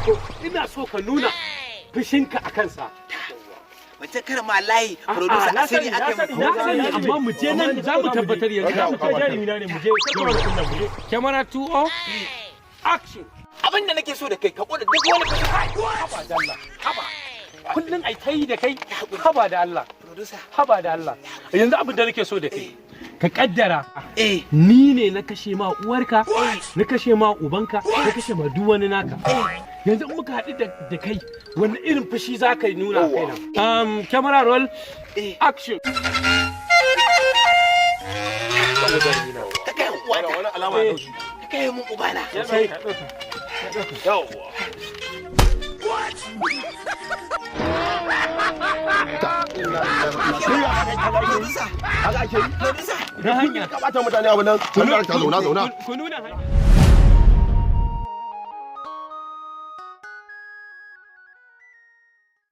To, ina so ka nuna fushinka a kansa. Wancan karan ma layi producer na asiri sani, na aka sani, yi. na sani, amma mu je nan za mu tabbatar yanzu. Za mu kai, jarumi na ne, mu je, kar ka kunna, mu je. Camera 2 off, action. Abin da nake so da kai, ka kona duk wani fushi. Haba da Allah, haba, kullun ai tayi da kai. Haba da Allah. Producer. Haba da Allah. Yanzu abin da nake so da kai, ka kaddara ni ne na kashe ma uwarka, na kashe ma ubanka, na kashe ma duk wani naka. Yanzu in muka haɗu da kai, wani irin fushi za ka nuna a kaina? Camera roll, action. Ka kai uwata. Wani alama ya dauki. Ka kai mun ubana. Sai. Yawwa. Producer. Haka ake yi. Producer. Na hanya. Ka bata mutane abu nan. Nan, ka zauna, zauna. Ku nuna hanya.